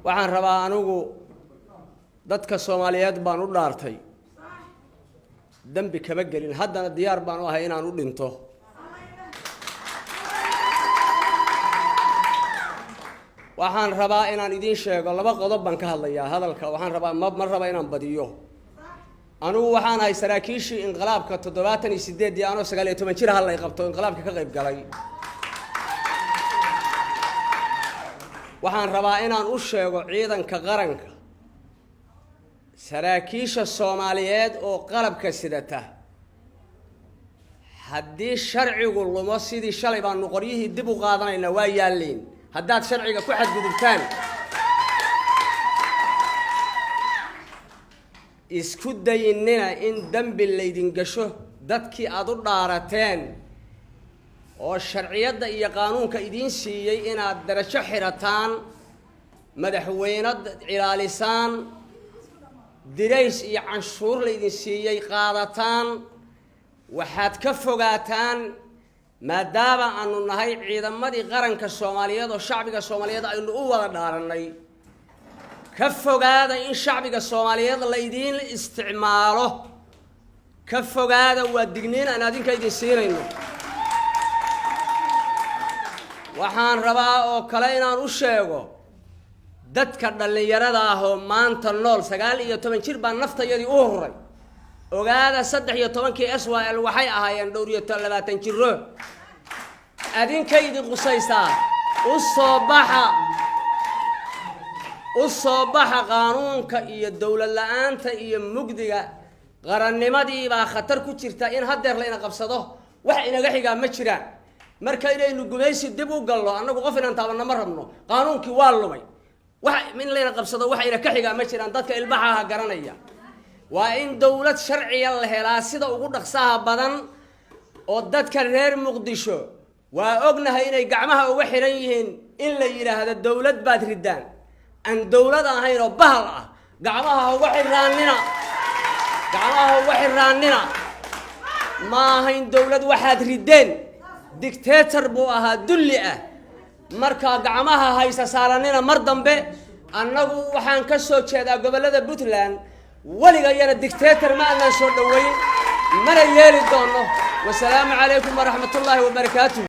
Waxaan rabaa, anigu dadka Soomaaliyeed baan u dhaartay, dembi kama gelin, haddana diyaar baan u ahay inaan u dhinto. Waxaan rabaa inaan idiin sheego laba qodob baan ka hadlayaa hadalka. Waxaan rabaa, ma raba inaan badiyo. Anigu waxaan ahay saraakiishii inqilaabka 78-dii, anoo 19 jir hallay qabto, inqilaabka ka qayb galay. Waxaan rabaa inaan u sheego ciidanka qaranka, saraakiisha Soomaaliyeed oo qalabka sidata, haddii sharcigu lumo, sidii shalay baanu qoryihii dib u qaadanaynaa, waa yaalliin. Haddaad sharciga ku xadgudubtaan, isku dayinina in dembi laydin gasho. Dadkii aada u dhaarateen oo sharciyadda iyo qaanuunka idiin siiyey inaad darajo xirataan, madaxweyne ilaalisaan, dirays iyo canshuur laydin siiyey qaadataan, waxaad ka fogaataan, maadaama aanu nahay ciidamadii qaranka Soomaaliyeed oo shacbiga Soomaaliyeed aynu u wada dhaarannay, ka fogaada in shacbiga Soomaaliyeed laydiin isticmaalo. Ka fogaada, waa digniin aan adinka idin siinayno. Waxaan rabaa oo kale inaan u sheego dadka dhallinyarada ah oo maanta nool, 19 jir baa naftayadii u huray. Ogaada, 13-kii SYL waxay ahaayeen dhowr iyo 20 jiro. Adinkaydi qusaysaa, u soo baxa, u soo baxa. Qaanuunka iyo dowlad la-aanta iyo mugdiga qarannimadiibaa khatar ku jirta in haddeer layna qabsado. Wax inaga xigaa ma jiraan. Marka inaynu gumaysi dib u gallo, annagu qof inaan taabanno ma rabno. Qaanuunkii waa lumay, wax in layna qabsado wax ina ka xigaa ma jiraan. Dadka ilbaxaha garanaya, waa in dowlad sharciya la helaa sida ugu dhaqsaha badan. Oo dadka reer Muqdisho waa ognahay inay gacmaha uga xihan yihiin in la yidhaahdo dowlad baad riddaan aan dowlad ahayn oo bahal ah. Gacmaha uga xiraanina, gacmaha uga xiraanina. Ma ahayn dowlad waxaad riddeen, dictator buu ahaa dulli ah. Marka gacmaha haysa saaranina mar dambe. Annagu waxaan ka soo jeedaa gobollada Puntland, weligayana dictator ma aanaan soo dhoweyn, mana yeeli doono. Wasalaamu calaykum waraxmatullaahi wabarakaatuh.